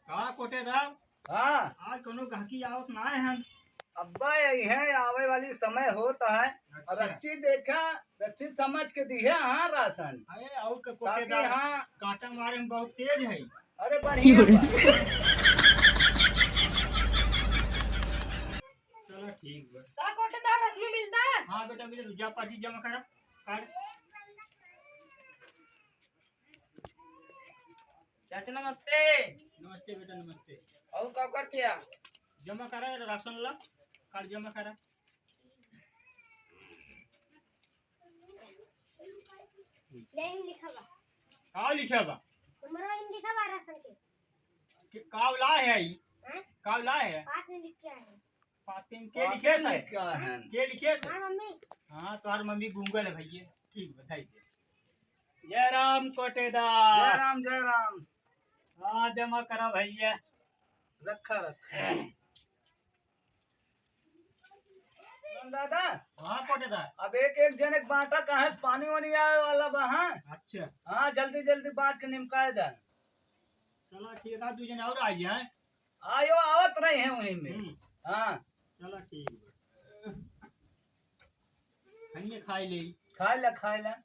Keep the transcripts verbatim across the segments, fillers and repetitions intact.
का कोटेदार? हाँ। आज कोनो गहकी आवत नाय हन। अब्बा, यही है, आवे वाली समय होत है। अब अच्छा। रच्ची देखा, रच्ची समझ के दिहे, हाँ, राशन। अरे, और के ताकि कोटेदार, हाँ। कांटा मारे में बहुत तेज है। अरे, बढ़िया बा। चला ठीक बा। का कोटेदार, रश्मि मिलता है? हाँ बेटा, मिले तो जा, पर्ची जमा करा, काट। चाचा नमस्ते। नमस्ते बेटा, नमस्ते। और का करत हया? जमा करा, राशन ला, काट जमा करा। ले, हिम लिखा बा। का लिखा बा? तुम्हारा हिम लिखा बा राशन के। के काव ला है आई? हैं? काव ला है? पाँच में लिख के आए हैं। पाँच में के पाँच लिखे में है? लिख के आए हैं। के लिखे है? हाँ, मम्मी। हाँ, तोहार मम्मी गूंगल है भैया। ठीक, बताई दे। जय राम कोटेदार। जय राम, जय राम। हाँ, जमा करा भैया। रखा, रखा। राम दादा। हाँ, कोटेदार। अब एक, एक जने के बांटा, कहाँ से पानी वानी आवे वाला बा, हाँ? अच्छा। हाँ, जल्दी, जल्दी बांट के निमकाए दे। चला, ठीक है, दू जने और आ जाए। आयो, आवत रही है वहीं में। हम्म। हाँ। चला, ठीक बा। हनिए खाए ले। खाए ला, खाए ला।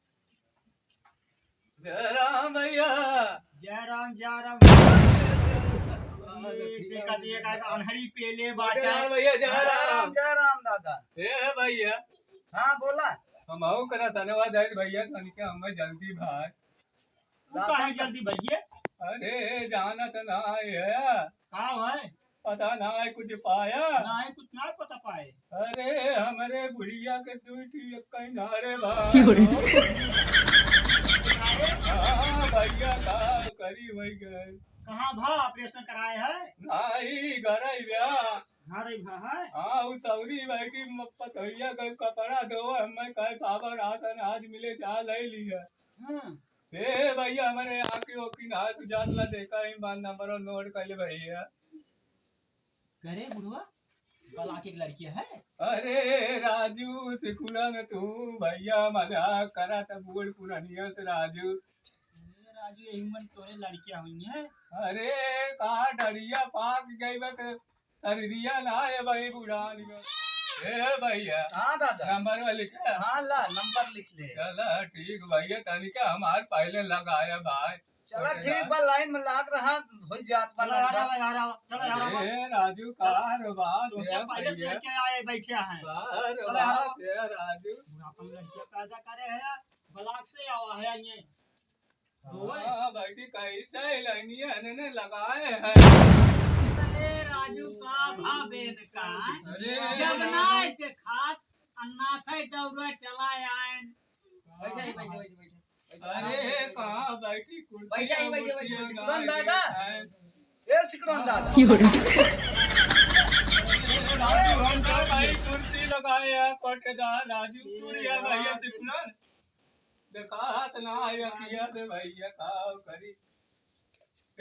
जय राम भैया। जय राम, जय राम। ये देखा, देखा, अनहरी पेले बाटा। जय राम भैया, जय जय राम, राम। जय राम दादा। ए भैया। हाँ, बोला। हम आओ करा धन्यवाद है भैया, तनिके हमें जल्दी भाई। तू काहे जल्दी भैया? अरे, जानत ना है। का है? पता ना है कुछ पाया। ना है, कुछ ना पता पाए। अरे, हमरे बुढ़िया के दुई ठी एक कहीं नारे बा। हाँ, भैया, का करी वही गए। कहाँ भा ऑपरेशन कराए है? नाही, घर ही बा। घर ही बा है? हाँ, उ सौरी बैठी म-, पतोहिया के कपड़ा धोवे, हमें कहे, "बाबा, राशन आज मिले, जा ले लिया।" हाँ। ए भैया, हमरे आँखी ओखी ना, तू जात ला देखा ही, बार नंबर नोट कर ले भैया। करे बुढ़वा, बलाक एक लड़किया है। अरे राजू, सिकुड़ा में तू भैया मजाक करा त बूढ़ पुरनिया से राजू। अरे राजू, यही मन तोरे लड़किया हुई है। अरे का डरिया पाक गई बा, शरीरिया ना है भाई बुढ़ान में। ए भैया। हाँ दादा। नंबर वा लिखे? हाँ ला, नंबर लिख ले। चला ठीक भैया, तनिका हमार पहले लगाया भाई। चला ठीक बा, लाइन में लाग रहा, हो जात बा चला यार, नंबर। चला यार, चला यार। अरे राजू, का रे बात तोसे है पहले से भैया? लेके आए, बैठे हैं। का रे चला यार। बात है राजू? बुढ़ापन लड़कियां पैदा करे हैं, ब्लॉक से आवा है ये। हाँ, बैठी कैसे लाइनिया ने लगाए हैं। अरे राजू का भावेन का, अरे जब ना राजू। देखात, अन्नाथे दौरा चला आए। बैठे, बैठे, बैठे, बैठे। अरे, कहाँ बैठी कुर्सी बैठा ही, बैठा ही, कुर्सी बैठा ही, लगाए बैठा ही। हैं। ए, सिकड़न दादा। राजू, हम तो भाई कुर्सी लगाए हैं, कोटेदार राजू, तू रिया भैया सिकड़न। देखात ना है अखिया से भैया, का करी।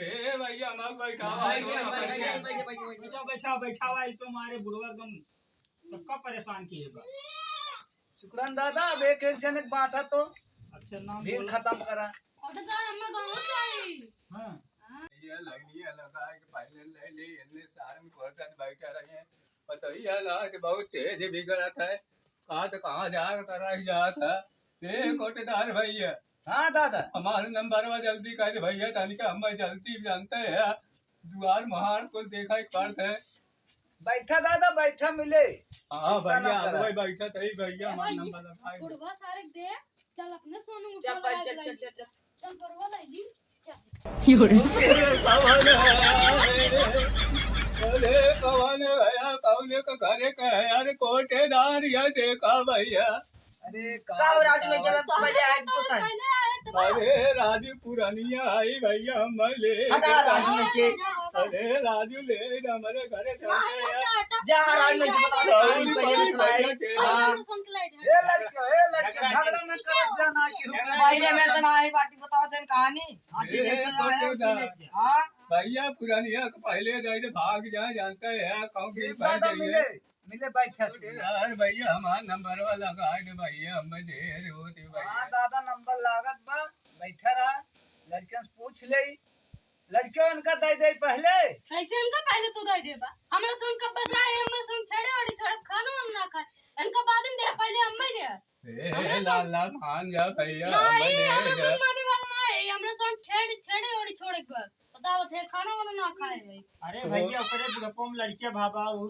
ए भैया, हम बैठा बैठा, बैठा, बैठा, बैठा, बैठा। बैठा, बैठा, बैठा, भाई, तुम्हारे बुढ़वा एकदम सबका परेशान किए बा। सिकड़न दादा, अब एक एक जने के बांटा तो अच्छा, नाम भीड़ बोला। खत्म करा। कोटेदार, हमें गाँव से आई। हाँ। ये लगनिया लगा के पहले ले ले, इतने साल में कोई साथ बैठा रहे हैं। पता ही है ना कि बहुत तेज बिगड़त है। कहाँ तो कहाँ जा, करा ही जात है। ए, कोटेदार भैया। हाँ दादा। हमारे नंबर में जल्दी कर दे भैया, तनिका हम जल्दी जानते हैं। दुआर महार कुल देखा ही पड़त है। बैठा दादा, बैठा मिले। हाँ, चिंता ना भैया, करा। वही बैठा तही भैया, ए हमार भाई, नंबर लगा दे। बुढ़वा सारे के दे, चल अपने सोनू चल, उठा चल, लगा चल, ले। चल, चल। चल, बुढ़वा ले ली, चल। अरे, कौन है? अरे, कौन है भैया? कौन है के घरे के है? अरे, कोटेदार, ये देखा भैया। अरे, का हो राजू, में जरा तो पहले आए तो सर। पहले आए तो बा। अरे, राजू पुरानिया आई भैया, हम ले हटा राजू में के। अरे, राजू ले जा, हमारे घरे चल नहीं, के यार। हटा, हटा। जा, राजू में के बता दे, राजू पहले में सुनाए। भैया के। हाँ। ए लड़का, ए लड़का, झगड़ा न करत जाना कि हम पहले में सुनाए, बाटी बताओ थे कहानी। हाँ, ठीक है, ए, सुनाए, कोटेदार। सुनाए। हाँ। भैया पुरानिया के पहले जाए तो भाग जाए, जानता है, कौन ठीक भाई बात है, जाइए। मिले। मिले बैठा तू। यार भैया, हमार नंबरवा लगा दे भैया, हमें देर होत है भैया। हाँ दादा, नंबर लागत बा, बैठा रहा, लड़कन से पूछ ले। लड़के उनका दे दे पहले। कैसे उनका पहले तू दे देबा? हमरा सुन कब बस आए, हमरा सुन छेड़े ओड़ी छोड़े, खानो हम ना खाए। इनका बाद में दे, पहले हम ही दे। ए, हमरा सुन लाला, मान जा भैया, नहीं, हमें ले हमरा जा। सुन माने वाला ना है, हमरा सुन छेड़, छेड़े ओड़ी छोड़े के बाद। बताओ थे, खाना वाना ना खाए है। अरे तो भैया, ओकरे बुढ़पो में लड़किया भावा, वो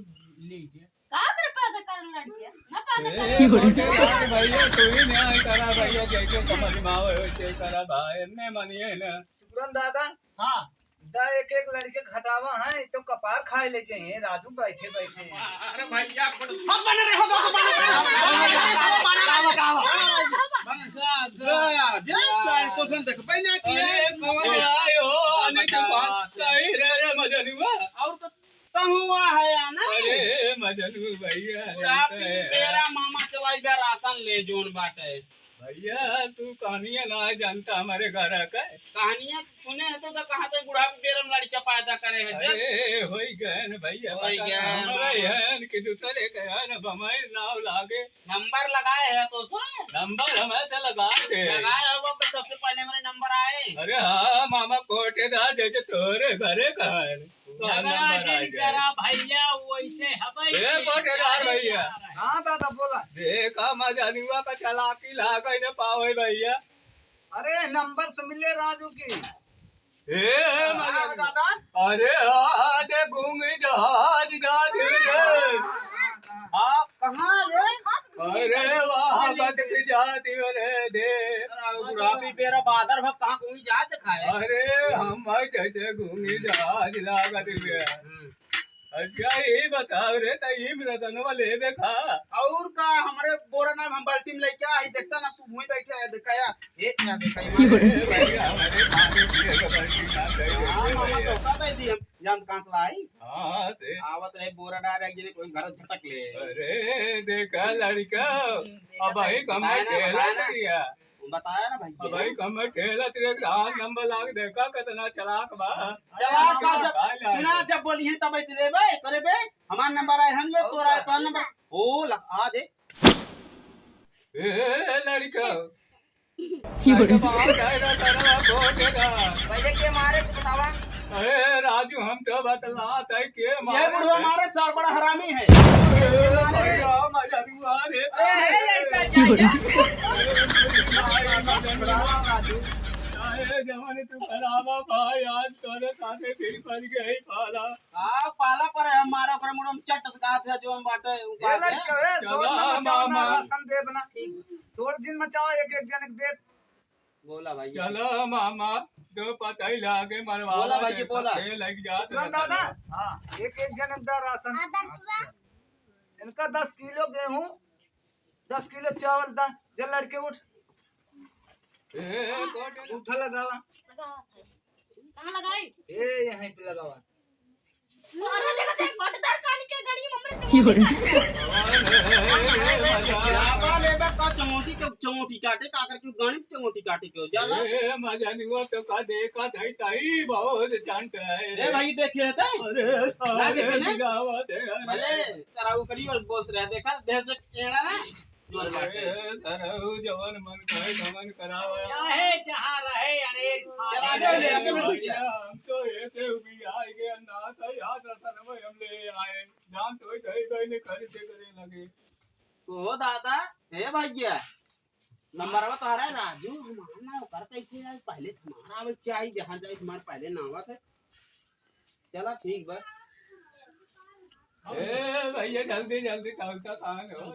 लीजिए। का कर पैदा करन लड़किया? ना पैदा ए, करन। छोटे भाई, भैया, तू ही न्याय करा भैया, जैसे समझ में आवे, वैसे करा भाई, एन्ने मानिए ना। सुरन दादा, हाँ। दा एक एक लड़के घटावा है, तो कपार खाए ले जाइए, राजू बैठे बैठे। अरे भैया, अब बने रहो, दो, दो, बने रहो। दा, जे सारे क्वेश्चन देखबे ना किए। अरे, कौन आए हो? अरे, अनिल के बात। कहीं रे, रे, मजनुआ। और तो, तो हुआ है या नहीं? अरे, मजनू भैया, बुढ़ापी जानते हैं। तेरा मामा चलाई बे राशन ले जोन बाटे। भैया, तू कहानियाँ ना जानता हमारे घर का। कहानियाँ सुने है तो, तो कहाँ तक बुढ़ापी बेरम लड़का पैदा करे है, जब अरे, होई गए न भैया, होई पता गए ना, हमारे हमारे। हैं कि दूसरे के हैं न, बमाई नाव लागे। नंबर लगाए है तो सुन। नंबर हमें तो लगा दे। लगाए हो, अब सबसे पहले हमारे नंबर आए। अरे हाँ, मामा कोटेदार जैसे तोरे घरे का है। तो झगड़ा नंबर आ जिन जाए। करा भैया, वैसे हबै ए, के कोटेदार क्या भैया। है? हाँ दादा, बोला। देखा, मजनुआ का चालाकी लागे न पावे भैया। अरे, नंबर से मिले राजू की। ए, हाँ, मजनुआ। दादा। अरे, आज घूंगी जहाज जाती रे। हाँ, कहाँ रे? अरे, वाह, बद की जाती रे, दे। अरे, बुढ़ापी बेरा बादर भा कहाँ घूंगी जहाज दिखाए? अरे, हम जैसे घूंगी जहाज लागत रे। हम्म। अच्छा, ये बताओ रे, त ई रतनवा लेबे का? और का, हमरे बोरा ना हम बाल्टी में लेके आई, देखता ना, तू भूई बैठे है, देखा या, ए, क्या देखा, ये ए, भैया, हमारे पानी पिए के बाल्टी ना दे। हाँ, मामा, तो का दे दी हम, जान कहाँ से लाई? हाँ, से। आवत रहे, बोरा डाल रहे, गिरे कोई घर झटक ले। अरे, देखा लड़का, हम्म, देखा अब भाई तो। कम बताया ना, खेला बताया ना। करिया। बताया ना भैया। अब भाई कम खेलत रे, रात नंबर लाग देखा कितना चालाक बा। चालाक बा, जब बताया सुना, ना। जब बोली है तब तो लेबे, करे बे, हमार नंबर आए, हम लोग तोरा आए, तोहार नंबर। ओ, लगा दे। ए, लड़का। ये बड़े। अरे बाप रे, ना, ना, ना, ना, ना। पहले के मारे तो बतावा। अरे राजू, हम तो बतलात है के ये मारे बुढ़वा थे। मारे सार बड़ा हरामी है। अरे भैया, मजनुआ रे। अरे, अरे, अरे, ये बड़े। अरे, मजनुआ। अरे, जवानी तू करावा भाई, आज तोरे साथे फिर बन गई पाला। हाँ, पाला पर है, मारा ओकरे मुंह में चट से कहा था, जोन बाटे, उ ए बात है। लड़के, ए, शोर चला न मचाओ, ना मामा। राशन देब ना। शोर जिन मचाओ, एक एक जन के देब। बोला भाई। चलो मामा, दो पतई लागे मरवा बोला भाई, दे, बोला। पतई लग जात सुन रहता दादा, है। हाँ, एक एक जन दा राशन। इनका दस किलो गेहूं, दस किलो चावल दा, जे लड़के उठ। ए, ए, गोटे उठा लगावा। कहाँ लगाई? ए, यहीं पे लगावा। अरे देखा, देख, बटदार कान के गाड़ी में हमरे ये बड़े। चमोटी काटे। बाबा लेबे का चमोटी के, चमोटी काटे, का करके गाड़ी में चमोटी काटे के हो जाला? ए, मजनुआ तो का देखा था, तई बहुत जानता है रे। ए भाई, देखे है तई? अरे, ना देखे ना? गिरावा दे, अरे। भले, तरा ऊपरी और बोलत रहे, देखा, देह से टेढ़ा ना? जोर बाटे। अरे, सरऊ जवन मन कहे तवन करावा। चाहे जहाँ रहे अनेर खाए। चला, आगे ले, आगे ले। भैया, हम तो ऐसे भी आए गए, ना तो याद रतनवा हम ले आए। जान तो गए, गए ने खरीदे करे लगे। ओ दादा, हे भैया, नंबरवा तोहरा है राजू, हमार ना ओकर कैसे आई? पहले तुम्हारा आवे के चाही, जहाँ जाए तुम्हार पहले ना आवत है। चला ठीक बा। ए भैया, जल्दी जल्दी, कौन सा कान हो?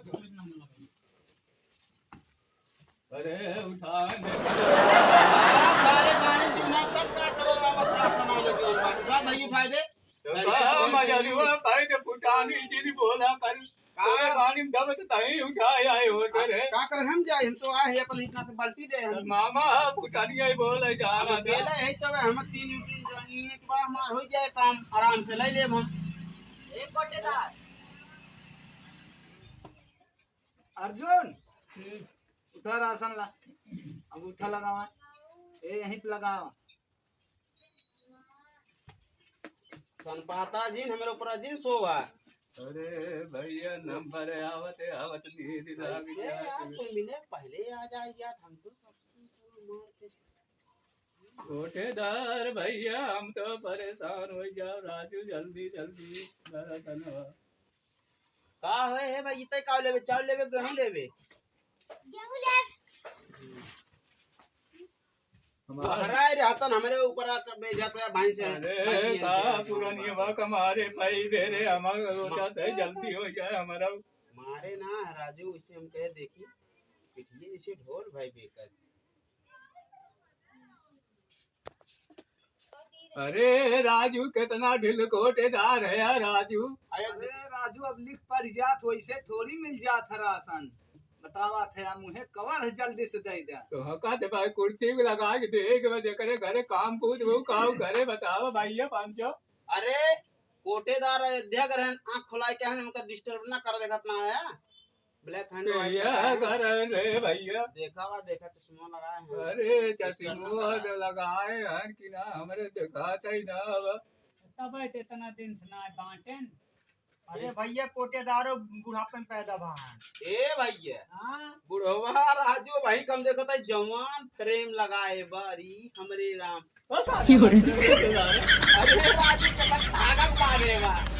अरे उठा ने। सारे गाड़ी में ना तब का करो, अब क्या सामान है, कौन बात? उठा भाई, उठा दे। तो अरे, का कौन मजनुआ सी? कहे के फुटानी चीज बोला कर। का? तोरे गाड़ी में दबत तहीं उठाए आए हो तेरे। का कर हम जाए, हम तो आए हैं अपन इतना से बाल्टी दे हम। मामा, फुटानी आई बोले जाना अब था। गेला है तब हम तीन यूनिट, यूनिट बा हमार हो जाए काम, आराम से ले लेब हम। एक बटेदार। अर्जुन, हम्म। उठा राशन ला। अब उठा लगावा। ए, यहीं पे लगावा। सनपाता जिन, हमरे ऊपर जिन सोवा। अरे भैया, नंबर आवत है, आवत नींद लाग कैसे जात यार, है। कोई मिले, पहले आ जाए यार, हम तो सब मार के कोटेदार भैया, हम तो परेशान होइ जाओ, राजू, जल्दी, जल्दी, जरा तनवा। का होए हे भाई, इतने का लेबे, चाउर लेबे, गेहूं लेबे? गेहूं लेब। हमारा हराए रहतन, हमरे ऊपर आ, सब बेच जाता है, भाई से, अरे, भाई से का आके पुरानी हमारे बात है। हमारे भाई बेरे, हमारा रोचा से जल्दी होइ जाए, हमारा। मारे ना, राजू, उसे हम कहे, देखी, पिटिए इसे ढोल भाई बेकर। अरे राजू, कितना ढिल कोटेदार है यार राजू। अरे राजू, अब लिख पढ़ जात, वैसे थोड़ी मिल जात है राशन। बतावा थे, हम उन्हें कवर है, जल्दी से दे दे। तो हका दे भाई, कुर्सी भी लगा के दे, एक बजे करे घरे काम पूछ, वो काम करे, बतावा भैया पाँच सौ। अरे कोटेदार अयोध्या के रहन, आँख खुलाए के हन, उनका disturb ना कर, देखत ना है। Black hand white भैया, लगाए हैं। करन रे भैया। देखा बा, देखा, चश्मा लगाए हैं। अरे, चश्मा तो लगाए हैं कि ना, हमरे देखात ही ना बा। तब इतना दिन से ना बांटेन। अरे भैया, कोटेदारो बुढ़ापे में पैदा भा है। ए भैया, हाँ? बुढ़वा राजू भाई, कम देखत है, जवान frame लगाए बारी, हमरे राम। ओ साले, अरे राजू के पास धागा बांधे बा।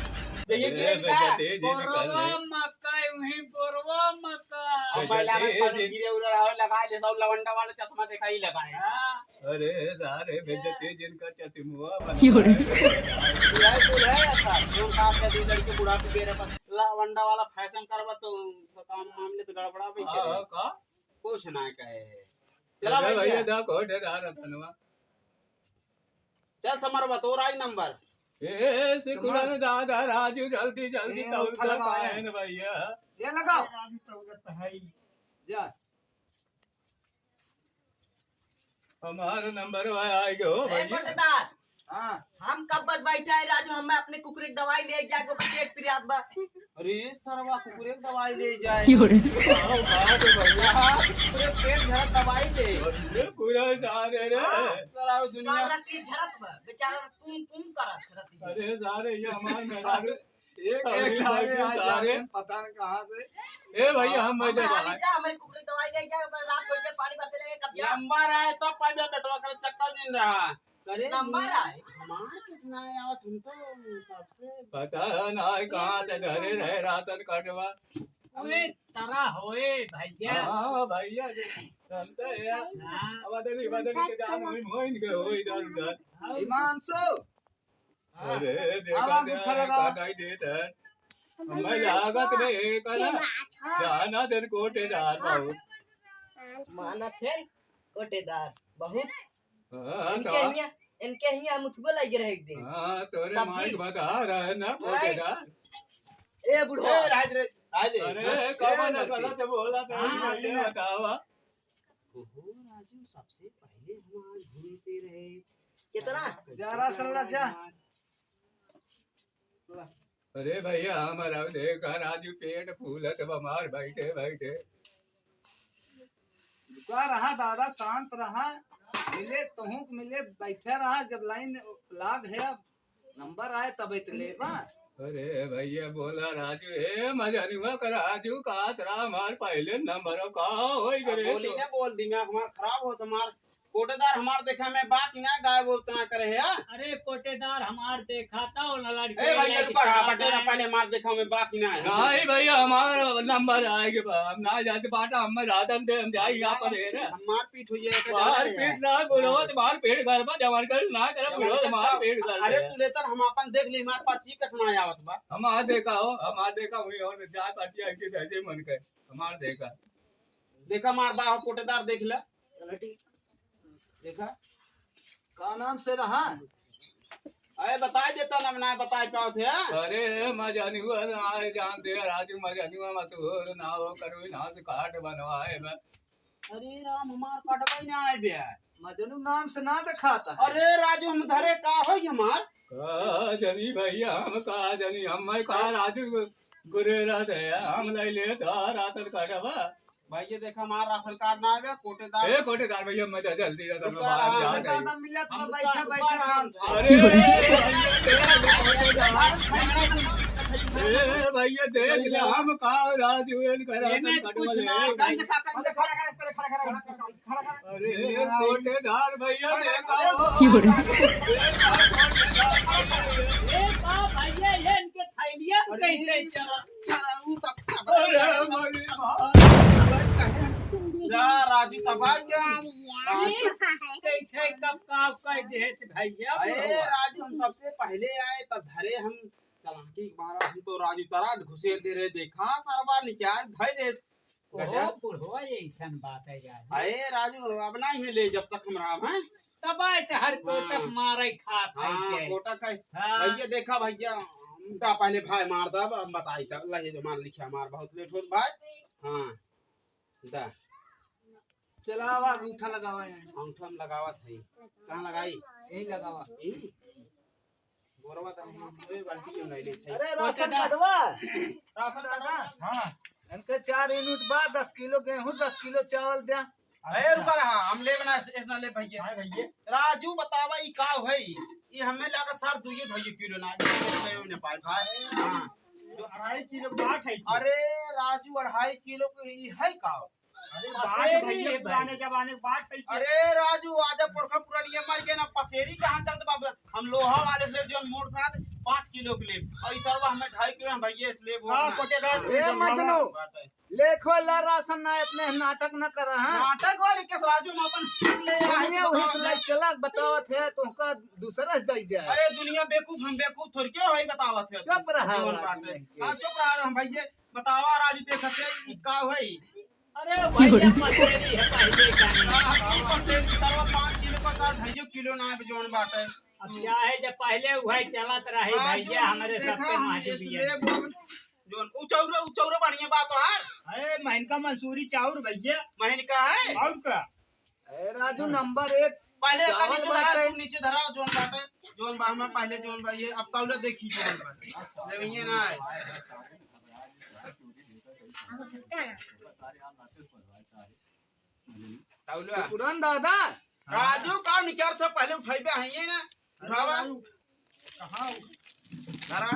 देखिए, अरे, गिरे का? बेइज्जती जे निकल बोरवा रही। मकई, वही बोरवा मकई। अब बेइज्जती महिला में जे पानी गिरे उरे रहो, लगा ले, सब लवंडा वाला चश्मा देखा ही लगाए। हाँ। अरे, सारे बेइज्जती जिनका चश्मा बना है। बुढ़ाई, बुढ़ाई ऐसा, जो का क्या दो लड़के बुढ़ा के दे रहे, बस लवंडा वाला fashion करवा तो काम मामले तो गड़बड़ा भी हाँ, करे। हाँ, का? कुछ ना कहे। चला अरे भैया। भैया, दा कोटेदार रतनवा। चल समरवा, तोर आई नंबर। ए, सिकुड़न समर। दादा राजू, जल्दी, जल्दी ए, तौल उठा के लगाओ, ए। पाएन भैया। ये लगाओ। राजू तौलत है। जा। हमार नंबर आए गए हो ए, भैया। कोटेदार। हाँ। हम कब बस बैठा है राजू, हमें अपने कुकुरे की दवाई ले जाके ओकर पेट पिरात बा। अरे सरवा, कुकुरे की दवाई ले जाए। क्यों रे? आओ, बात है भैया। हाँ, कुकुरे पेट झरत दवाई ले। अरे पूरा सारे रे। हाँ। सारा दुनिया। का रतिया झरत बा, बेचारा कुम कुम करत रतिया। अरे सारे, ये हमार मेहरारू। एक, अरे एक सारे भाई, आ सारे। जाते हैं, पता न कहाँ से। ए भैया, हम हम बैठे आ बाहर। गया, हमारे कुकुरे की दवाई ले गया, रात हो गया, पानी भरते लगे, कब जा? नंबर आए तब पाइबे बेटवा, कर चक्कर दिन रहा। करे नंबर जी, आए। हमार किस ना आया, तुम तो सबसे पता है ना, कहाँ से धरे रहे राशन कार्डवा। ओए, तरा होए, भैया। हाँ, भैया, जी, समझता है यार। हाँ। अब बदली, बदली के जान होई, होई इनके, होई इधर उधर। हाँ। हिमांशु। अरे, देखा आवा, दे, अंगूठा लगा। का नहीं देत है। हमें लागत नहीं, एक ना। हाँ। जाना दिन कोटेदार बहुत। माना फिर कोटेदार बहुत। हाँ, इनके तो हियाँ, इनके हियाँ हम उठबो लागे रहे एक दिन। हाँ, तोरे सब्जी। माई बता रहा है ना, भाई। कोटेदार। ए बुढ़वा। ए, राज रे, राज रे। अरे, हाँ? कब ए ना लड़के। गलत बोला था, हाँ, ये सुना। बतावा। ओहो, राजू, सबसे पहले हमार घूमे से रहे। कितना? सारा जा, राशन ला, जा। अरे भैया, हमारा देखा राजू पेट फूलत बा हमार बैठे बैठे। रुका रहा दादा, शांत रहा। मिले तोहूँ के मिले, बैठे रहा। जब लाइन लाग है, अब नंबर आए तब तो लेबा। अरे भैया बोला राजू, ए मजनुआ का राजू, का तरा हमार पहले नंबर का होई अब करे बोली तो। ना, बोल दिमाग हमार खराब हो तुम्हार। कोटेदार हमार देखा में बात ना गायब उतना करे है, हाँ? अरे कोटेदार हमार देखा था, वो लड़के ए भैया, रुका रहा, बटे ना, पहले हमार देखा में बात ना है। नहीं भैया, हमार नंबर आएगे बा, हम ना जाते बाटा, हम रातन दे, हम जाए यहाँ पर है ना। हम मारपीट हुई है, एक मारपीट ना बोलो, तो मारपीट घर पर जवान कर ना करे, जवान बोलो, कर मारपीट घर अरे पर। तू लेतर हम अपन देख ली, हमार पर्ची कस ना आवत बा। हमार देखा हो, हमार देखा हुई और जाए पार्टी आके दे दे मन के, हमार देखा। देखा मार बा, कोटेदार देख ले। देखा। का नाम से रहा? अरे बताई देता ना, ना बताई पावत है। अरे मजनुआ ना आए जान दे, राजू मजनुआ मशहूर ना हो, करो ना से कार्ड बनवाए बा। अरे राम, हमार कार्ड भाई ना आए बे। मजनू नाम से ना दिखाता है। अरे राजू, हम धरे का होई हमार? का जनी भैया, हम का जनी, हम मैं का राजू गुरेरा दे, हम ले ले धा रातन कार्ड बा। भाई, ये देखा, हमारा राशन कार्ड ना आवे, कोटेदार। ए, कोटेदार भैया, मजा जल्दी आ, रुका, बाहर राशन जा कार्ड रही। हम मिलत बा, हम बैठा, रुका, बैठा, रुका, शांत। अरे, अरे, अरे, अरे, अरे, अरे, ए भैया, देख ले, हम का राजू एन करा एने कुछ ना। गंज का, गंज खड़ा कर, पहले खड़ा कर, खड़ा कर। अरे, कोटेदार भैया, देखा हो। ए बा भैया, ये इनके थैलिया में कैसे चला? अरे, हमारे बाप। जा, राजू, तब आ गया। राजू। कैसे कब का कह दे भैया? अरे, राजू, हम सबसे पहले आए, तब धरे हम चालाकी मारा, हम तो राजू तराट घुसेर दे रहे, देखा सरवा निकाल धइ दे। ओहो, गजब। बुढ़वा, ये ऐसन बात है यार। अरे राजू, अब नहीं मिले जब तक हम रहा, हैं? तब आए तो हर कोटक हाँ। मारे खात है हाँ, के। कोटक है। हाँ। भैया देखा भैया, हम तो पहले भाई मार दब, हम बताई तब, लहे जो मार लिखा मार, बहुत लेट होत भाई। हाँ, दा। चलावा, अंगूठा लगावा यहाँ। अंगूठा हम लगावत है। कहाँ लगाई? यही लगावा। यही? बोरवा तो हम दो बाल्टी क्यों नहीं लेते? अरे, राशन कार्डवा। राशन कार्डवा? हाँ। इनके चार यूनिट बा, दस किलो गेहूं, दस किलो चावल द्या। अरे, रुका रहा, हम लेब ना, ऐस-, ऐसना ले भैया। हाँ, भैया। राजू, बतावा, ई का है? ई हमें लागत सार दुइये ढाई किलो ना, दुइये ने पाए भाई। हाँ। जो अढ़ाई किलो बाट है। अरे, राजू, अढ़ाई किलो के ई है का? अरे, बाट पसेरी भैया, है भाई। पुराने जमाने के बाट है। अरे राजू, आजा पुरखा पुरनिया मर गए ना, पसेरी कहाँ चलत बा? हम लोहा वाले से लेब, जौन मोट रहा, पाँच किलो के लेब, और ई सरवा हमें ढाई किलो, हम भैया से लेब, हाँ, ना। कोटेदार, ए, मजनू, बात है। लेखो ला राशन ना, इतने नाटक ना करा, हाँ? नाटक वाली किस राजू, हम अपन ठीक ले आए, दुनिया तो वही बताओ से ना। चला, बतावत है, तुमका दूसरा से दई जाए। अरे दुनिया बेवकूफ, हम बेवकूफ थोड़ी क्यों भाई, बतावत है। चुप रहा, जौन राजू बात है। नहीं के। हाँ, चुप रहा, हम भैया, बतावा राजू, देखत है, ई का है? अरे भैया, पसेरी है पहले का। का तू पसेरी सरवा पाँच किलो का, का ढाई किलो ना है जौन बाटे। अब क्या है, जब पहले वही चलत रही हाँ, भैया, जो हमरे देखा सबके हम माजू इस बिया। लेब हम, जौन उचौरो, उचौरो बढ़िया बात है। अरे, महीन का मंसूरी चाउर भैया। महीन का है? और का? ए, राजू, नंबर एक पहले एका चावल नीचे धरा, बाटे। तू नीचे धरा, जौन बाटे, जौन बा, हमें पहले जौन बा, ये अब तौला देखी जौन बा। जब ये ना आए। तौला। सुकुरन दादा। राजू, का निकार था, पहले उठाइबे, है ये ना? उठावा। कहाँ? धरा।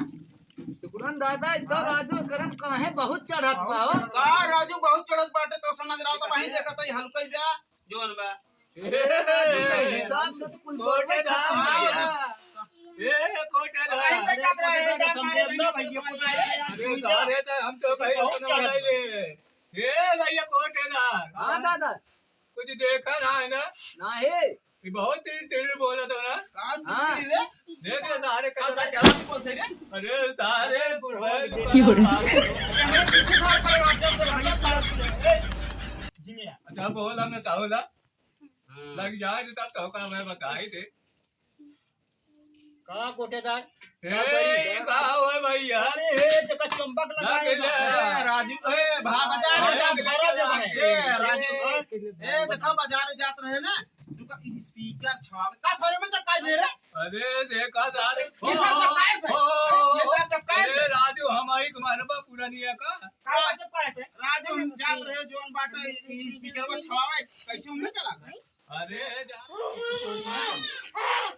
सुकुरन दादा, इतना राजू करम काहे बहुत चढ़त बा हो? का राजू बहुत चढ़त बाटे, तो समझ रहा था, वहीं देखा था, ये हल्का ही बा, जौन बा। ए, राजू के हिसाब से तो कुल कोटेदार बड़े भैया। ए, कोटेदार। अरे, कोटेदार, समझे ना भैया, कोटेदार। अरे, सारे तो हम तो भाई बहुत अपना चढ़त बनाई ले। ए, भैया कोटेदार। हाँ, दादा। कुछ देखा ना है ना? नाही। ये बहुत तिड़ी तिड़ी बोलत हो ना? का हाँ। तिड़ी रे? देख रे सारे का कैसा सारे क्या बोलते रे? अरे सारे अरे बुढ़वा बुढ़वा। की हो रही? कैमरे पीछे सारे पर आ, जब जब हम लोग सारे, ए, जिमिया। अच्छा बोल हमने चाहूला। हाँ। लग जाए तो तब तो का मैं बताई दे। का कोटेदार? ए, का होए भैया? अरे, हे, देखा चुंबक लगा है। ए, राजू, ए, भा-, बजा रे, जा, भरा जा, ए, राजू, ए, देखा, बजा रे, जात रहे ना, रुका, ई स्पीकर छवावे, का सारे में चपकाई दे रे? अरे, देखा सारे, ये सब चपकाए से, ये सब चपकाए से। अरे, राजू, हम आई तुम्हारे बा पुरानिया का। का चपकाए से? राजू, हम जात रहे, जौन बाटे, ई स्पीकर में छवावे, कैसे उनमें चला गए? अरे जा।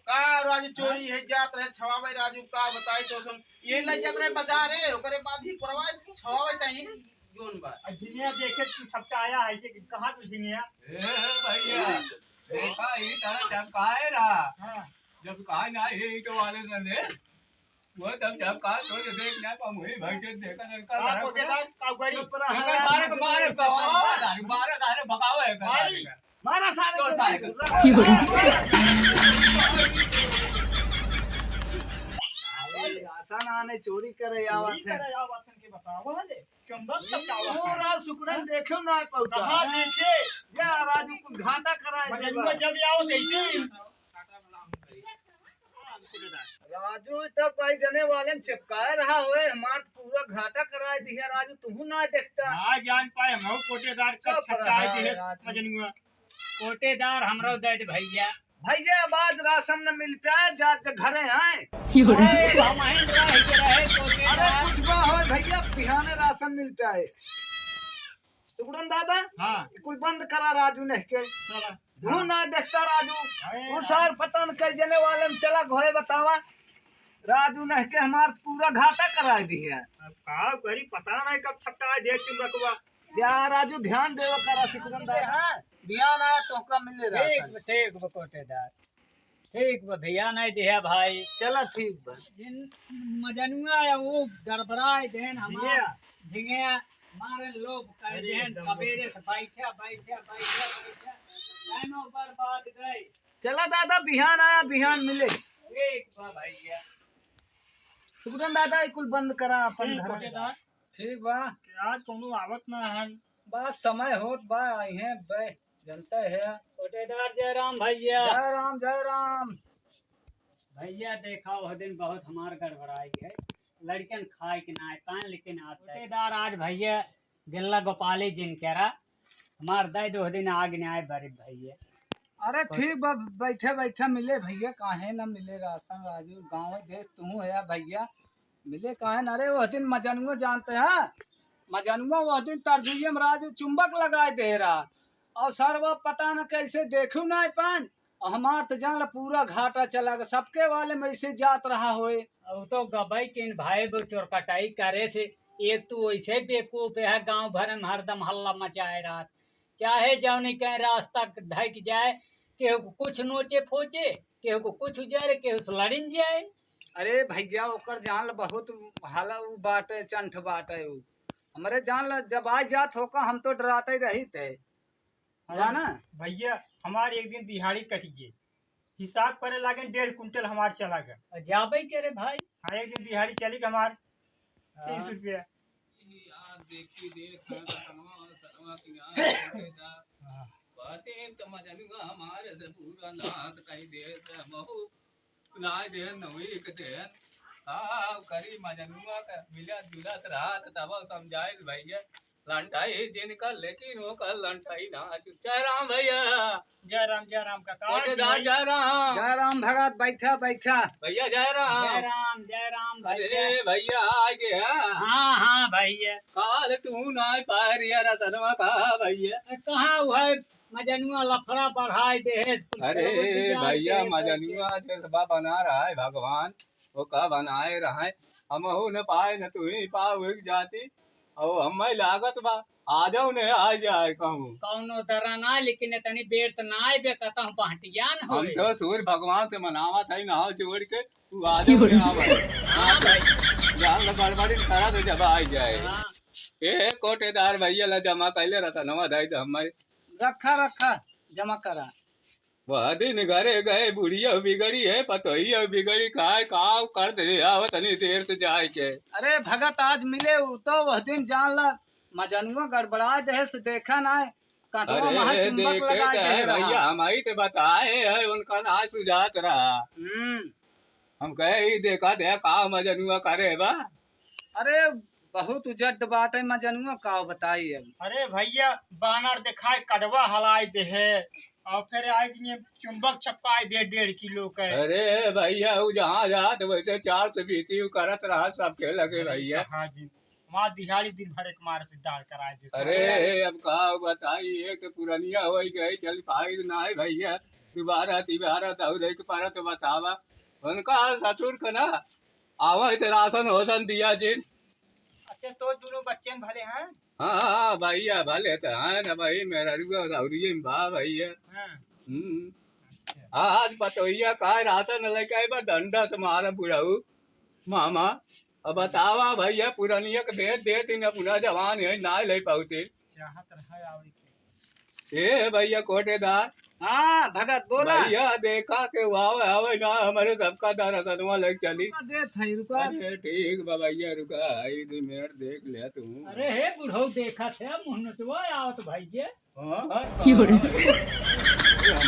का राजू चोरी है, जात रहे छवावे राजू, का बताई तो सुन। ये ले जात रहे बाजार है, ओकरे बाद ही करवा छवावे तही जोन बा। आ झिनिया देखे तू छपटा आया है कि कहाँ तू झिनिया? ए भैया, देखा ई तरह जब काहे रहा? हाँ। जब काहे ना ये ईंटो वाले ने ले, वो तब जब कहा तो ये देख ना पाऊँ, वही भाई के देखा, देखा, का सारा कोटेदार, का गड़ी? चुप रहा, देखा, सारे को मारे, मारे, मारे, मारे, भगावे है, मारी, मारा सारे तो को। सारे को। अरे, आसान आने चोरी करे आवत है। चोरी करे आवत है के बतावा ले, चंबक सब वो आवत है। रात सुकड़न देखे ना पाउता। कहाँ देखे? या राजू कुल घाटा कराए मजनुआ देबा। जब आओ तैसे ही। राजू, ई तो कई जने वाले में चिपकाए रहा होए, हमार तो पूरा घाटा कराए दिया राजू, तू ना देखता। ना जान पाए, हम कोटेदार का चुप रहा छटकाए दिए, राजू। मजनुआ। कोटेदार हमरो दे दे भैया। भैया, अब आज राशन न मिल पाए, जा, जा घरे हैं। अरे, हम ही रह के रहे कोटेदार। अरे, कुछ बा होए भैया, बिहाने राशन मिल पाए। सुगड़न दादा, हाँ। कुल बंद करा राजू ने के। चला। तू ना देखता राजू, अरे तू सार पता न कई जने वाले में चला घोए बतावा। राजू नहके हमार पूरा घाटा कराइ दिहे। अब का करी, पता नहीं कब छपटाइ दे चुंबकवा। जा राजू, ध्यान देवा करा, सिकुड़न दादा। हाँ, ध्यान आया तोहका मिले रासन। ठीक बा, ठीक बा कोटेदार, ठीक बा, ध्यान आइ दिहे भाई। चला ठीक बा। जिन मजनुआ है वो गड़बड़ाइ देन हमार झिंगिया। झिंगिया मारे लोग कह देन सबेरे से बैठा, बैठा, बैठा, बैठा, टाइमो बर्बाद गए। चला दादा, बिहान आया, बिहान मिले। ठीक बा भैया। सुखदन दादा, ई कुल बंद करा अपन ठीक घर। कोटेदार। ठीक बा। कि आज कौनो आवत ना हन। बा समय होत बा, आई हैं बे, जनता है। कोटेदार जय राम भैया। जय राम, जय राम। भैया देखा, वह दिन बहुत हमार गड़बड़ाइ है, लड़कन खाए के ना पाए, लेकिन आज कोटेदार आज भैया गेल्ला गोपाली जिनकेरा हमार दे दो दिन आग न्याय बरे भैया। अरे ठीक बा, बैठे बैठे मिले भैया, काहे ना मिले रासन राजू, गाँव देश तू है भैया, मिले काहे ना। अरे वह दिन मजनुआ जानते हैं, मजनुआ वह दिन तरजुइये में राजू चुंबक लगाइ दे रहा, और सरवा पता न कैसे देखू ना पान, और हमार तो जान ला पूरा घाटा चला गया, सबके वाले में ऐसे जात रहा होए। अब तो गबई किन भाई वो चोरकटाई करे से, एक तू वैसे बेवकूफ है, गांव भर में हरदम हल्ला मचाए रहत, चाहे जौनी कहीं रास्ता धक जाए, केहू को कुछ नोचे फोचे, केहू को कुछ उजारे, केहू से लड़िन जाए। अरे भैया, ओकर जान ला बहुत हाला उ बाटे, चंठ बाटे उ। हमरे जान ला जब आ जात होका, हम तो डराते रहित है। अरे जाना? भैया, हमार एक दिन दिहाड़ी कट गई, हिसाब करे लागे डेढ़ कुंटल हमार चला गया। और जाबे के रे भाई? हाँ, एक दिन दिहाड़ी चली गई हमार हाँ। तीस रुपया। यार देखी देख, हाँ, सनवा, सनवा की यार, हाँ। बातें तो मजनुआ हमारे से पूरा नाश कर दे, से महू नाय देन, नवी के देन। हाँ, करी मजनुआ का मिलत जुलत रहत, तब समझाइल भैया। लंठाई जिनका, लेकिन ओकर लंठाई ना। जय राम भैया। जय राम, जय राम काका। कोटेदार जय राम। जय राम भगत, बैठा, बैठा। भैया जय राम। जय राम, जय राम अरे भैया। भैया, आ गया। हाँ, हाँ भैया। काल तू ना पाए रिया रतनवा का भैया। कहाँ हुआ है? मजनुआ लफड़ा बढ़ाए दे है। अरे भैया, मजनुआ जैसे बा बना रहा है भगवान, वो का बनाए रहा है। हमहू न पाए, न तू ही पाओ एक जाति। और हमें लागत बा, आ जाओ ने, आ जाए कहूँ। कौनो दरा ना, लेकिन इतनी बेर त ना आए बे, कतहूँ बहटियान हम होए। तो सूर्य भगवान से मनावत है, नहा जोड़ के, तू आ जाओ ने, आ भाई। हाँ भाई। जान ल गड़बड़ी करा तो जब आ जाए। हाँ। ए कोटेदार भैया ला जमा कैले रतनवा दाई तो हमारे। रखा, रखा, जमा करा। वह दिन घरे गए, बुढ़िया बिगड़ी है, पतोहिया बिगड़ी, काय काव कर दे, आव तनी देर से जाए के। अरे भगत, आज मिले उ तो वह दिन जान ला, मजनुआ गड़बड़ा दे से देखा ना, कटवा अरे वहाँ चुंबक देखे लगा तो दे है रहा। भैया, हम आई तो बताए है, उनका ना सुझात रहा। हम्म। हम कहे, "ई देखा दे, का मजनुआ करे बा?" अरे, बहुत उजड्ड बाटे मजनुआ, का बताई अब। अरे भैया, बानर देखाए, कटवा हलाए दे है, और फिर आए कि ये चुंबक चपकाए दे डेढ़ किलो के। अरे भैया, वो जहाँ जात वैसे चार से बीती करत रहा सबके लगे अरे भैया। हाँ जी, वहाँ दिहाड़ी दिन भर एक मार से डाल कराए दे। अरे, अब का बताई, एक पुरनिया हो गई, चल पाई ना है भैया, दोबारा तिबारा दौड़े के परत बतावा। उनका ससुर के ना, आवा इते राशन होसन दिया जिन। अच्छा, तो दोनों बच्चे भले हैं? हाँ, हाँ, भैया, भले तो हैं ना भाई, मेरा रुआ सौरिये में बा भैया। हाँ। हम्म। अच्छा। आज पतोहिया का राशन लेके आई बा, डंडा से मारा बुढ़ऊ, मामा। अब बतावा भैया, पुरनिया के भेज देती ना, पुना जवान है, ना ले पाउते। चाहत रहा आवे के। ए भैया कोटेदार। हाँ, भगत, बोला। भैया, देखा के आवे, आवे ना, हमारे सबका दरसनवा लग चली। रुका, देत है, रुका। अरे, ठीक बा भैया, रुका, आई दो मिनट देख ले तू। अरे, हे बुढ़ऊ, देखा थे, मुँह नचवा आवत भैया। हाँ, हाँ, क्यों रे? हाँ।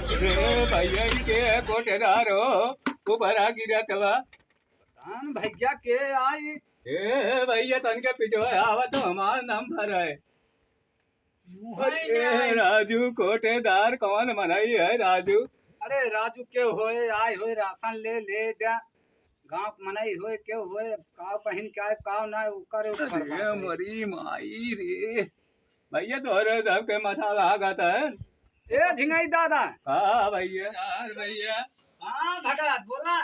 अरे भैया, ई के है कोटेदार हो? ऊपर आ गिरा तबा। पता न भैया के आई। ए भैया, तनके पिछवा आवा तो हमार नंबर है। मुँह अरे नहीं आई। राजू कोटेदार, कौन मनई है राजू? अरे राजू के होए, आए होए, राशन ले, ले द्या। गाँव के मनई होए, के होए, काव पहिन के आए, काव ना, ओकर ऊपर अरे बात है। मरी माई रे। भैया, तोहरे सबके मजा लागत है। ए झिंगाई दादा। हाँ भैया। यार भैया। हाँ भगत, बोला।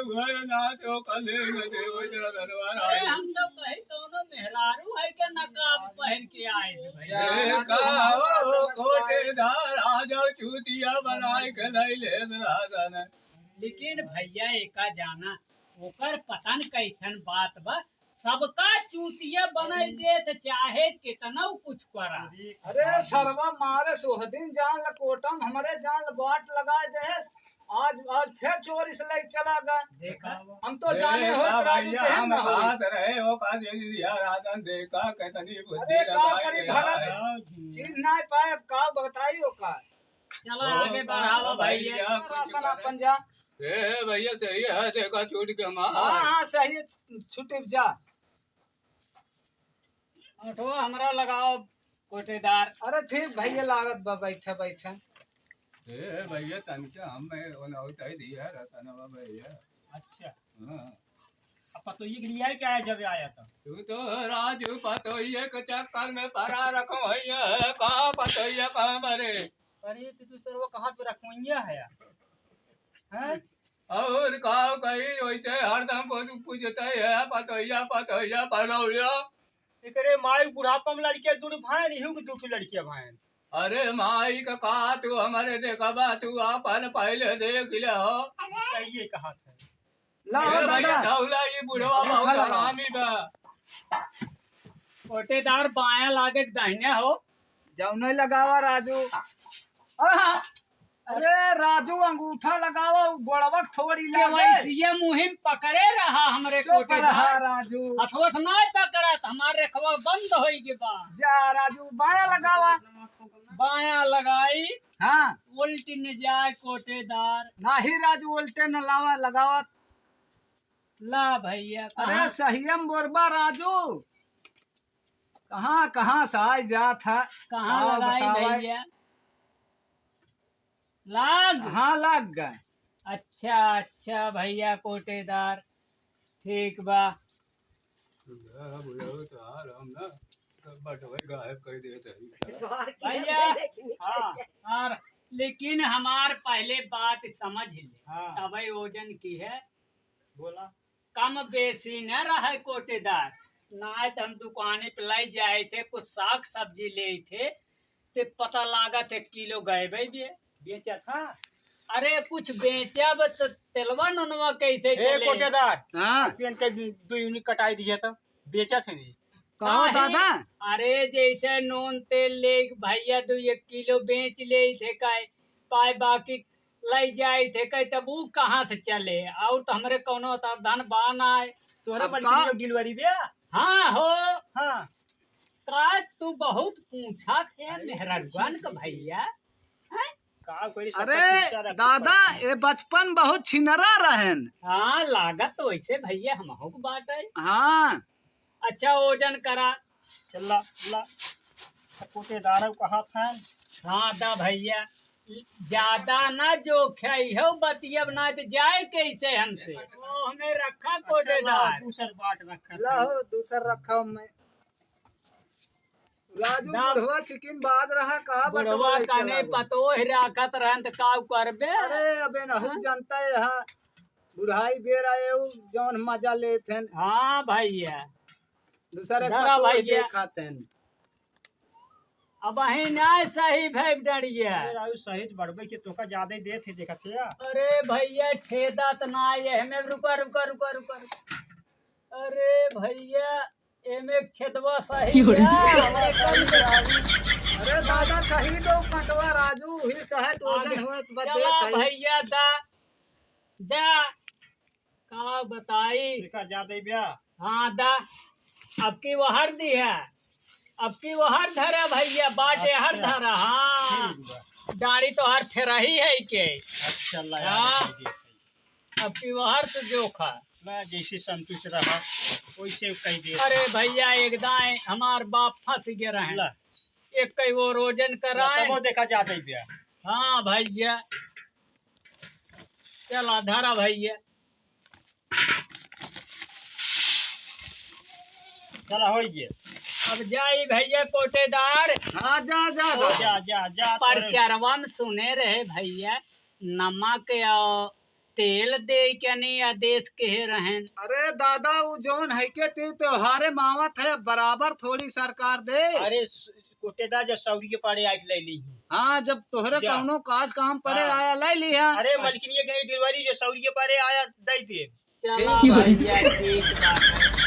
हुआ है ना तो कल ही में दे वो जरा दरबार अरे आए। हम तो कहीं कौनो मेहरारू है के नकाब पहन के आए हैं भाई। देखा हो कोटेदार, आ जाओ चूतिया बनाए के नहीं ले रहा था ना। लेकिन भैया एका जाना, ओकर पता न कैसन बात बा, सबका चूतिया बनाई देत, चाहे कितना कुछ करा। अरे सरवा मारे सोहदिन जान ल कोटम, हमरे जान ल बाट लगाए दे। आज, आज फिर चोरी से लेके चला गया। देखा? हम तो ए, जाने हो का राजू भैया, केहन हम ना होई। बात रहे, वो का दे दी यार, आदन देखा, कितनी बुद्धि अरे का लगाई करी है। भगत, चिन्ह ना पाए, अब का बताई ओका। चला ओ, आगे का बढ़ावा भैया। भैया, कुछ राशन करे। अपन जा। ए, भैया, सही है, देखा छूट के मार। हाँ, हाँ, सही है, छुट्टी जा। उठो, हमरा लगाओ, कोटेदार। अरे, ठीक भैया, लागत बा, बैठा, बैठा। ए, भैया, तनके हम में ओन उठाई दिया रतनवा भैया। अच्छा। हाँ। अब पतोहिए के लिए आए क्या है जब आया था? तू तो राजू पतोहिए के चक्कर में परा रखो भैया, कहाँ पतोहिया, कहाँ मरे? अरे, तो तू सरवा कहाँ पे रखवैया है यार? हैं? और का कही, वैसे हरदम को तू पूछता ही है, पतोहिया, पतोहिया, पतोहिया। एकरे माई बुढ़ापा में लड़किया दू ठो भाई, इहू के दू ठो लड़किया भाई। अरे माई का का तू हमारे देखबा, तू आपन पहले देख ले हो। सही है कहा था। ला ए हो भैया, दादा। धौला, ये बुढ़वा बहुत हरामी बा। कोटेदार बायां लागे के दाहिने हो। जौने लगावा राजू। आहा। अरे राजू, अंगूठा लगावा, उ गोड़वा थोड़ी लागे। वैसिया मुहिम पकड़े रहा हमरे चुप कोटेदार। रहा राजू। हथवा से नाय पकड़त, हमार रेखवा बंद होई के बा। जा राजू, बायां लगावा। बायां लगाई। हाँ। उल्टी न जाए कोटेदार। नाही राजू, उल्टे न लावा, लगावा। ला भैया, अरे कहाँ? सहियम बोरबा राजू, कहाँ, कहाँ से आय जात है? कहाँ लगाई बतावा। भैया? लाग? हाँ, लाग गए। अच्छा, अच्छा भैया कोटेदार, ठीक बा। भैया, हाँ। और लेकिन हमार पहले बात समझ ले, हाँ। तबे ओजन की है। बोला। कम बेसी न रहे कोटेदार, नाय त हम दुकाने पे लइ जाए थे, कुछ साग सब्जी लेइ थे, ते पता लागत एक किलो गए भाई बे। बेचा था? अरे कुछ बेचब त तेलवा नुनवा कैसे ए चले? कोटेदार, हाँ। पेन के दो यूनिट कटाई दिया तो बेचा थे नहीं। कहो काहे? दादा। अरे जैसे नून तेल ले भैया दो एक किलो बेच ले थे, काहे पाए बाकी लइ जाए थे, कहे तब ऊ कहाँ से चले? और तो हमरे कौनो उतार धन बा ना है। तोहरे अब बल्कि का? यो डिलीवरी बे? हाँ हो। हाँ। का तू बहुत पूछा थे अरे, मेहररुआन पूछी का थी। भैया? हैं? का करी, सबका अरे चिंता रखे दादा, पड़ता है। ये बचपन बहुत छिनरा रहन। हाँ, लागत तो वैसे भैया हमहू के बाटे। हाँ। अच्छा, ओजन करा। चला, ला। कोटेदार कहा था। हाँ, दा भैया, ज्यादा ना जोखे हो, बतियब ना तो जाए कैसे हमसे? ओ, हमें रखा अच्छा, ला, कोटेदार। दूसर बाट रखा ला था। हो, दूसर रखा मैं। राजू दा बुढ़वा चिकिन बाज रहा, का बुढ़वा बटोरे कने चला गो। पतोह राखत रहन त का करबे? अरे, अबे ना, हम हाँ? जनता है, हाँ। बुढ़ाई बेर आए, उ जौन मजा लेत हन। हाँ भैया। दूसरे डरा पतोह भैया। देखत हन। अब अहीं ना सही भैब डरिया। अरे राजू, सही तो बढ़बे के तोका ज्यादा ही देत है, देखत है। अरे भैया, छेदत ना ये हमें, रुका, रुका, रुका, रुका, रुका। अरे भैया, एमे एक छेदवा सही क्यों रे? है, हमरे कम से कम। अरे दादा, सही दो कटवा राजू, ही सहत ओजन आगे होत बा चला देख है। भैया दा, दा, का बताई? देखा जा दे ब्या। हाँ दा, अब की वहर दी है, अब की वहर धरा भैया, बाटे हर अच्छा। धरा, हाँ। ठीक बा। डाड़ी तो हर फेरही है के। अच्छा, ला हाँ। यार, दे दे। अब की वहर से जोखा। ना, जैसे संतुष्ट रहा, वैसे कह दे। अरे भैया, एक दाएं हमार बाप फंस गए रहे। ला। एक कई वो रोजन ला, कराए। तबो देखा जात है भैया। हाँ भैया। चला धरा भैया। चला, होई गए। अब जाई भैया कोटेदार। हाँ, जा, जा, जा। जा, जा, जा, तोरे परचरवा में सुने रहे भैया, नमक और तेल दे के नहीं आदेश कहे रहन। अरे दादा, उ जौन है के ते त्योहारे मावत है, बराबर थोड़ी सरकार दे। अरे स-, कोटेदार जब सौरी के पड़े आज ले ली। हाँ, जब तोहरे जा। कौनो काज काम पड़े हाँ। आया, ले लिहा। अरे मलकिनिया के डिलीवरी जो सौरी के पड़े आया, दे दे। चला ठीक है। भैया, ठीक बात है।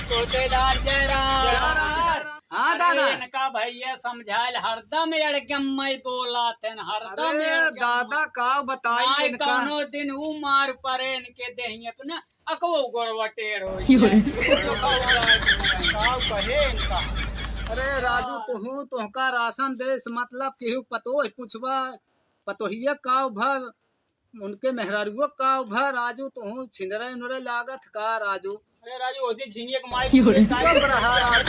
कोटेदार जय राम। जय राम। हाँ अरे दादा। इनका भैया समझाइल, हरदम एड़कम मैं बोला थे, हरदम अरे एड़कम। दादा, का बताई नाय इनका? कौनो दिन ऊ मार परे इनके देही अपना, अकबो गोड़वा टेढ़ हो जाए। का कहे इनका? अरे राजू, तुहू तोहका राशन देस, मतलब केहू पतोह पूछबा, पतोहिया का भर उनके मेहरारुओ का भर राजू, तुहू छिनरे उनरे लागत का राजू? अरे राजू, ओदे झिंगिया के माई चुप रहा।